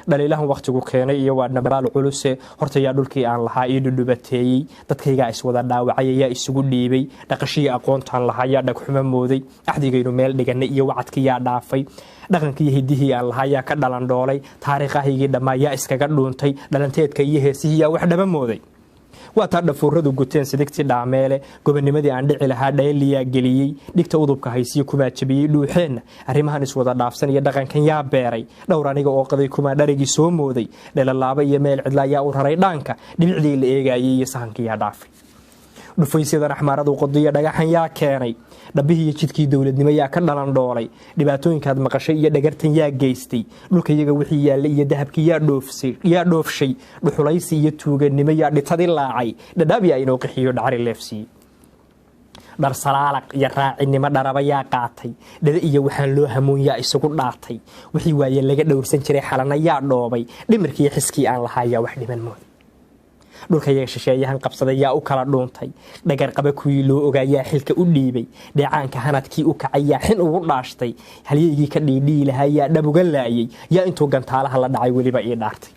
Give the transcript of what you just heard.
Dhaliilahan wakhtigu keenay iyo waa dhambaal culuse. Horta yaa dhulkii aan lahaa ii dhudhubateeyey? Dadkaygaa iswada dhaawacay, yaa isugu dhiibay? Dhaqashihii aqoontaan lahaa yaa dhagxumo mooday? Axdigaynu meel dhiganay iyo wacadkii yaa dhaafay? Dhaqankiiyo hidihii aan lahaa yaa ka dhalandhoolay? Taariikhahaygii dhammaa yaa iskaga dhuuntay? Dhalanteedka iyo heesihii yaa wax dhaba mooday? Waa taa dhafuuradu guteen sidigtii dhaameele. Gobonimadii aan dhici lahaa dhayliyaa geliyey? Dhigta udubka haysiyo kumaa jabiyey dhuuxeenna? Arrimahan iswada dhaafsan iyo dhaqankan yaa beeray? Dhowr aniga oo qaday kumaa dharigii soo mooday? Dhelalaaba iyo meel cidla yaa u raray dhaanka? Dhibicdii la eegaayay iyo sahankii yaa dhaafay? Dhufaysyadan axmaaradu qodiyo dhagaxan yaa keenay? Dhabbihii iyo jidkii dowladnimo yaa ka dhalandhoolay? Dhibaatooyinkaad maqashay iyo dhagartan yaa geystay? Dhulka iyaga wixii yaallay iyo dahabkii yaa dhoofshay? Dhuxulaysi iyo tuuganimo yaa dhitadii laacay? Dhadhaab yaa inoo qixiyo dhacri leefsiiyey? Dhar salaalaq iyo raacinimo dharaba yaa qaatay? Dhada iyo waxaan loo hamuun yaa isugu dhaatay? Wixii waaye laga dhowrsan jiray xalana yaa dhoobay? Dhimirkiiyo xiskii aan lahaa yaa wax dhiman mooday? Dhulka yaga shisheeyahan qabsaday yaa u kala dhuuntay? Dhagarqaba kuwii loo ogaa yaa xilka u dhiibay? Dheecaanka hanadkii u kacay yaa xin ugu dhaashtay? Halyeygii ka dhiidhiyi lahaa yaa dhab uga laayay? Yaa intuu gantaalaha la dhacay weliba ii dhaartay?